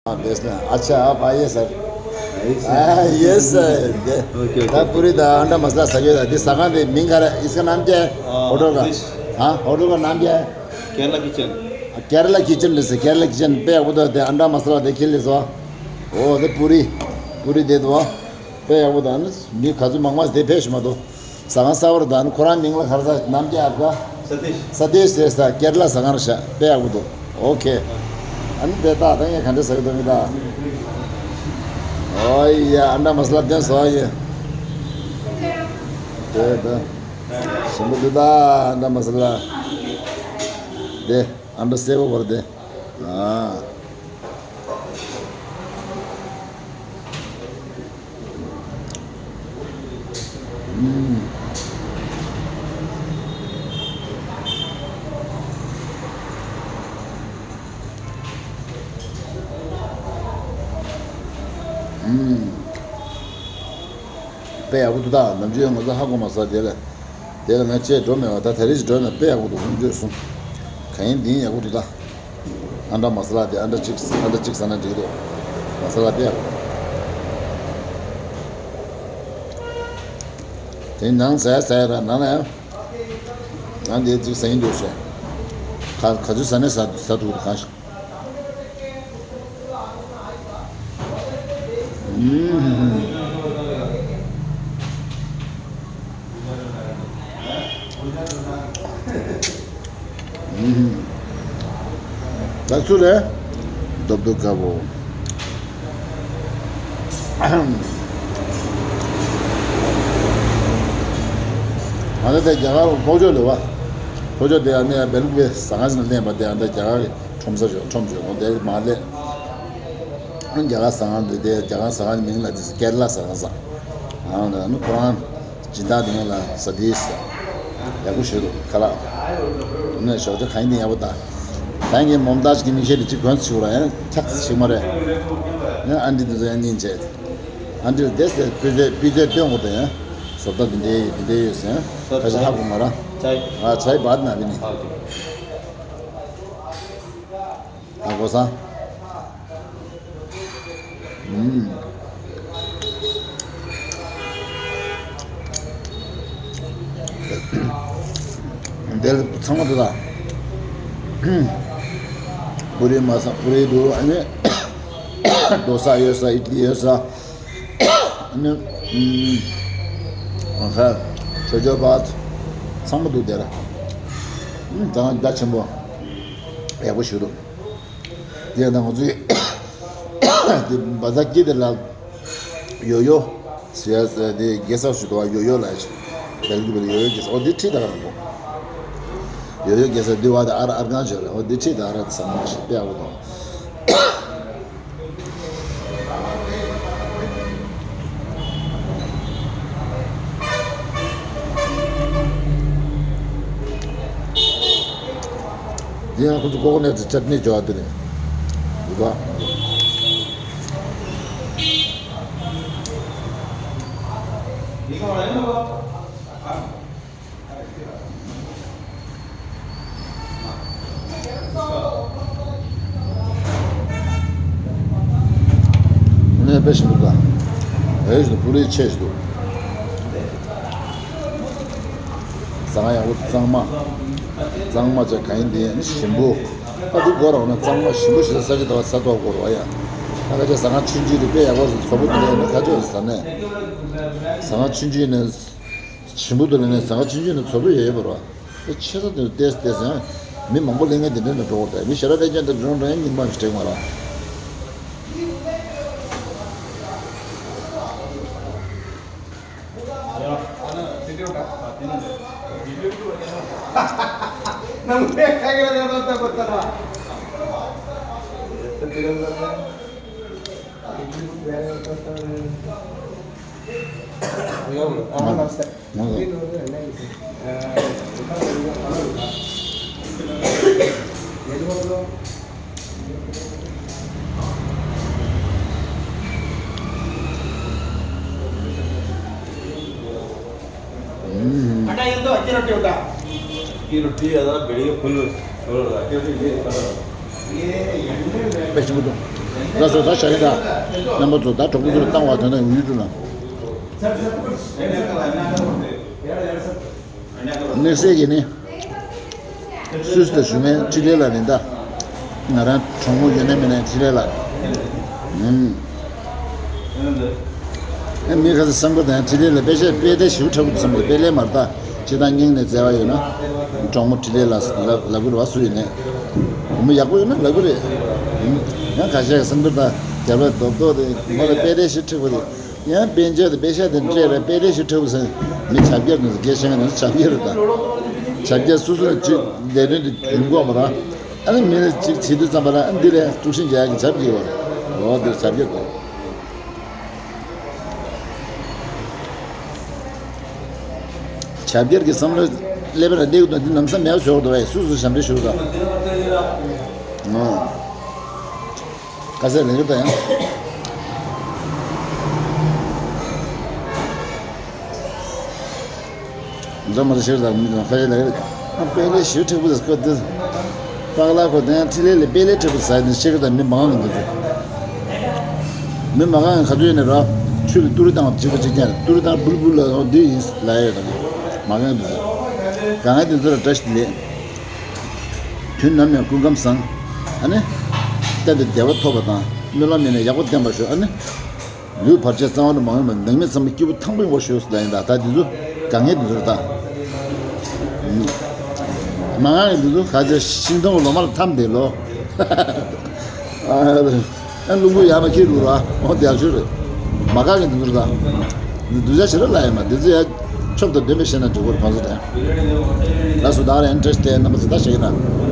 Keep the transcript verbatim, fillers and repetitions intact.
हाँ, बेस में। अच्छा, आप आइए सर। आइए सर। हाँ, यस सर। Okay, okay. ད་པུ་རི་དང་ཨན་ཀྲ་མ་ས་ལ་ཟ་རྒྱུ་ད། འདི་ཟ་ཁང་དེ་མིང་ག་རེ། इसका नाम क्या है? हाँ, होटल का। सतीश। हाँ, होटल का नाम क्या है? केरला किचन। केरला किचन རེད་ཟེར། केरला किचन དཔེ་ཡག་པོ་འདུག་དེ་ཨན་ཀྲ་མ་ས་ལ་དེ་ཁྱེར་སླེབས་སོང་། འོ་དེ་པུ་རི། པུ་རི་དེ་འདུག་དཔེ་ཡག་པོ་འདུག་མི་ག་ཚོད་མང་མང་དེ་ཕེབས་ཤིག་མ་གཏོགས། ཟ་ཁང་གསར་པ་རེད། ད་ནི་ཁོ་རང་མིང་ལ་ག་རེ་ཟེར། ནམ་རྒྱལ་ཨ་ཁ། སྟི་ཤ། སྟི་ཤ་ཟེར་ས་ཀེ་ར་ལ་ཟ་ཁང་རེད་ཤག་དཔེ་ཡག་པོ་འདུག་ཨོ་ཁེ། ཨ་ནི་དེ་ད་ད་ངས་ག་འདྲ་ཟ་གི་འདུག་མི་ད། ཨོ་ཡ། ཨན་ཀྲ་མ་ས་ལ་བསྟན་སོང་ཡ། དེ་ད། ཞིམ་པོ་འདུག་ད་ཨན་ཀྲ་མ་ས་ལ། དེ་ཨན་ཀྲ་སེར་པོ་བར་དེ། ཨ། དཔེ་ཡག་པོ་འདུག་ད་ནམ་རྒྱུན་ང་ཚོ་ཧ་གོ་མ་སོང་དེ་ལ། དེ་ལ་ང་བཅས་འགྲོ་མེད་པ། ད་ད་རེས་ཀྱི་འགྲོ་ན་དཔེ་ཡག་པོ་འདུག་ཁོང་ཚོས་གསུངས། གང་ཡིན་འདི་ཡིན་ཡག་པོ་འདུག་ད། ཨན་ཀྲ་མ་ས་ལ་དེ་ཨན་ཀྲ་གཅིག་ཨན་ཀྲ་གཅིག་ཟ་ན་འགྲིག་འདུག་མ་ས་ལ་དཔེ་ཡག་པོ་འདུག་དེ་ནང་ཟ་ཡ་ཟ་ཡ་ད་ནང་ན་ཡང་། ང་འདི་གཅིག་ཟ་ཡིན་འདུག་ཟེར། ག་ག་ཚོད་ཟ་ནས་ཟ་ཟ་ཐུབ་འདུག་གང་ཞིག་ད་སུ་རེད། རྡོབ་རྡོབ་དཀར་པོ། ང་ཚོ་དེ་རྒྱ་གར་ལྷོ་ཕྱོགས་ལ་བ། ལྷོ་ཕྱོགས་དེ་ཨ་ནི་སྦེལ་ཀོབ་ཟ་ཁང་ཞིག་ནས་ལེན་པ་དེ། ཨ་འདྲ་རྒྱ་གར་གྱི་ཁྲོམ་ས་ཞོག་ཁྲོམ་ཞོག་དེ་མ་ལས། རྒྱ་གར་ཟ་ཁང་འདི་དེ་རྒྱ་གར་ཟ་ཁང་མིང་ལ་དེ་ཀེ་ར་ལ་ཟ་ཁང་ཟེར། ཨ་ནི་ཁོ་རང་སྦྱིན་བདག་དེ་ང་ལ་ཟ་དེ་ཟ། ཡག་པོ་ཞིག་འདུག་ཁ་ལག་ནས་ཞོགས་ཇ་གང་ཡིན་དེ་ཡག་པོ་ད། ད་ངས་མོམ་ཏཱཇ་གི་མིང་བཤད་དེ་གཅིག་གོན་ཚུགས་ར་ཡང་ཁྱག་ཚིག་མ་རེད། ཡང་ཨན་ཏི་དེ་ཚོ་ཡང་སྙིང་རྗེ། ཨན་ཏི་དེ་ཚོ་སྤུས་ཚད་སྤུས་ཚད་སྟོན་དགོས་དེ་ཡང་། བཟོ་ལྟ་དེ་འདྲའི་དེ་འདྲའི་ཡོད་ཟེར་ཡང་ཁ་ཤས་ཧ་གོ་མ་ར། ཅའི། ཨ་ཅའི་བཱད་ན་བི་ནི། ཨ་གོ་སང་། ཨུམ། འདིར་ཚང་མ་འདུག་ད། པུ་རི་མ་ས་པུ་རི་འདུག་ཨ་ནི་རྡོ་ས་ཡོད་ས། ཨིཌ་ལི་ཡོད་ས། ཨ་ནི་ཨུམ། ཨ་ཧ། ཆོས་འབྱོར་བ་ཚང་མ་འདུག་དེར། ཨུམ། ད་རྒྱ་ཆེན་པོ་ཡག་པོ་ཞིག་འདུག་དེ་ཡང་ད་ང་ཚོའི་དེ་བ་ཛ་ཀི་དེ་ལ་ཡོ་ཡོ་ཟེར་ཡ་དེ་རྒྱལ་ས་ཞུ་དོ། ཡོ་ཡོ་ལ་ཡོ་ཡོ་རྒྱལ་ས། འོ་དེ་ཁྲིད་ད་ག་རང་པོ། ཡོ་ཡོ་རྒྱལ་ས་དེ་བ་དེ་ཨར་ཨར་གང་ཞོར་རེད། འོ་དེ་ཁྲིད་ད་ག་རང་ཚང་མ་ཞིག་དཔེ་ཡག་པོ་དང་། འདི་ཡང་ཁོ་ཚོ་ཀོ་ཀོ་ནཊ་ཅཊ་ནི་འཇོག་པ་དེ་རེད། འདུག་ག་ནས་དཔེ་ཞིག་འདུག་ག་ཨེ་ཞིག་འདུག་པུ་རི་ཆེ་ཞིག་འདུག་ཟ་ཁང་ཡག་པོ་གཙང་མ། གཙང་མ་བྱས་ག་ཡིན་དེ་ཞིམ་པོ། ཨ་འདི་སྒོ་ར་འོ་ན་གཙང་མ་ཞིམ་པོ་ཞིག་ས་ཆ་དང་ས་ཐོག་སྒོ་ར་བ་ཡ། ཨ་ཁ་ཆ་ཟ་ཁང་ཆུང་ཆུང་དེ་དཔེ་ཡག་པོ་བཟོ་པོ་དེ་ལས་ནི་ཁ་ཆོས་ཟ་ནས། ཟ་ཁང་ཆུང་ཆུང་ནས། ཞིམ་པོ་འདུག་ལབ་ནས་ཟ་ཁང་ཆུང་ཆུང་ནས་བཟོ་པོ་ཡོད་ཡོད་པ་རེད་བ། ཨེ་ཆེ་ས་དེ་ཏེས་ཏེས་ཡང་མི་མང་པོ་ལེན་མཁན་དེ་འདྲ་ནས་འགྲོ་བར་ཐལ། མི་ཞེ་དྲག་ཕལ་ཆེར་འདི་འགྲོ་འགྲོ་ཡང་རྙིང་པ་ཞིག་དྲན་མ་རེད། ཨ་ད་ཡོད་དོ། ཨ་ཀི་རོ་ཏི་ཡོད་ད། ཨ་ཀི་རོ་ཏི་ཡོད་ད། བེ་ཡོད་ཕུལ་ལོ། ཨ་ཀི་རོ་ཏི་ཡོད་ད། དཔེ་ཞིམ་པོ་འདུག་ལགས་སོ། ད་བཞག་གི་ད། རྣམ་པ་ཚོ་ད་གྲོགས་པོ་ཚོ་ལ་བཏང་བ་དོན་དག་ཡོད་འགྲོ་ན། དམིགས་བསལ་གྱི་ནི། སུད་སི་དང་བཞུགས་མཁན་འཕྲིན་ལས་ལགས་ནི་ད། ང་རང་གྲོགས་མོ་ཡོད་ན་མེད་ན་འཕྲིན་ལས་ལགས། ཨུམ། ཨ་མི་ཁ་ས་བསམ་གི་དང་འཕྲིན་ལས་ལགས་དཔེ་ཆ་དཔེ་དེབ་ཞིབ་ཕྲ་པོ་བསམ་གི། དཔེ་ལས་མར་ད་ཅི་ད་སྙིང་ནས་བརྩེ་བ་ཡོད་ན། གྲོགས་མོ་འཕྲིན་ལས་ལགས་ལབ་ལབ་གི་རེད་བ། སུ་ཡིན་ནའི། བུ་མོ་ཡག་པོ་ཡོད་ན་ལབ་གི་རེད། ཨུམ། ཡང་ཁ་ཤས་བསམ་གི་ད་རྒྱབ་ལ་རྡོབ་རྡོབ་དེ་མོ་ལ་དཔེ་དེབ་ཞིབ་ཕྲ་པོ་དེ། ཡང་དཔེ་ཆ་དང་དཔེ་ཆ་དེ་སྤྲད་རེད། དཔེ་དེབ་ཞིག་འཁྲབ་ཟེར། མི་བྱ་བརྒྱ་དང་སྒེར་བཤད་ནས་བྱ་བརྒྱ་རེད་ད། བྱ་བརྒྱ་སོ་སོ་ལ་གཅིག་ལས་དོན་དེ་ཡོང་གི་ཡོད་མ་རེད། ཨ་ནི་མི་ལ་གཅིག་བྱེད་དུས་ཙམ་པ་ལ་ཨ་འདི་ལས་དཀྲུག་ཤིང་རྒྱག་ཡག་གི་བྱ་བརྒྱ་ཡོད་རེད། འོ་འདིར་བྱ་བརྒྱ་དང་། བྱ་བརྒྱ་གི་བསམ་བློ་ཀླད་པ་ལ་སླེབས་འདུག་འདི་ལམ་སང་མེད་པ་བཟོ་འདུག་བས། སུ་སུ་ཞབས་འདྲེན་ཞུ་རོགས་ད། ཨོ། ཁ་ཟས་ལེགས་རེད་ད་ཡང་། འཛོམས་མ་རེད་ཤེས་རེད་ད། མི་དང་ཁ་ཟས་ལེགས་རེད། ཨ་དཔེ་ལས་ཞེ་མཁྲེགས་པོ་དེ་སྐོར་དེ། པགས་ལག་ཁོ་དེ་ཡང་འཕྲིན་ལས་ལས་དཔེ་ལས་མཁྲེགས་པོ་ཟ་ནས་ཤེས་རེད་ད། མི་མང་ང་འདུག་མི་མང་ང་ག་ཚོད་ཡོད་ནས་ར། ཆུ་ལ་ཏུ་རུ་བཏང་བ་གཅིག་པ་གཅིག་རྐྱང་རེད། ཏུ་རུ་བཏང་བུལ་བུལ་ལ་འོ་འདི་ཡིན་ལ་ཡོད་ད། མང་ང་འདུག་ག་ང་དེ་ཚོ་ལ་བཀྲ་ཤིས་བདེ་ལེགས། དུས་ནམ་ཡང་སྐུ་ཁམས་བཟང་། ཨ་ནི། གཏན་དུ་བདེ་བ་ཐོབ་པ་དང་སྨོན་ལམ་ཡིན་ན་ཡག་པོ་བརྟན་པར་ཤོག་ཨ་ནི། ལུས་བར་ཆད་གསང་བ་ལ་མ་ཡོང་བར་ནད་མེད་ཚང་མ་སྐྱིད་པོ་ཐང་པོ་ཡོང་བར་ཤོག་ཟེར་ལ་ཡིན་ད། ད་འདི་ཚོ་དཀའ་ངལ་འདི་ཚོ་རེད་ད། མ་ང་ངས་འདི་ཚོ་ག་ཚོད་ཤིང་སྡོང་ལོ་མ་ལ་འཐམ་བསྡད་ལོ། ཨ་རླུང་བུ་ཡར་མར་འཁྱེར་འགྲོ་ར། འོ་དེ་ཡག་ཤོས་རེད། མ་དཀའ་ངལ་འདི་ཚོ་རེད་ད། འདི་སྡུག་ཅག་ཞེ་དྲག་ལ་ཡིན་མ་འདི་ཚོ་ཡ། ཆོབ་དང་ལྡན་པའི་ཤེས་ན་འགྲིག་གོ་གང་ཟེར་དྲན། ལགས་སོ། ད་རེ་ཨན་ཊེ་སི་ཊེ་རྣམ་པ་ཚོ་ད་ཞིག་ཡིན་ན།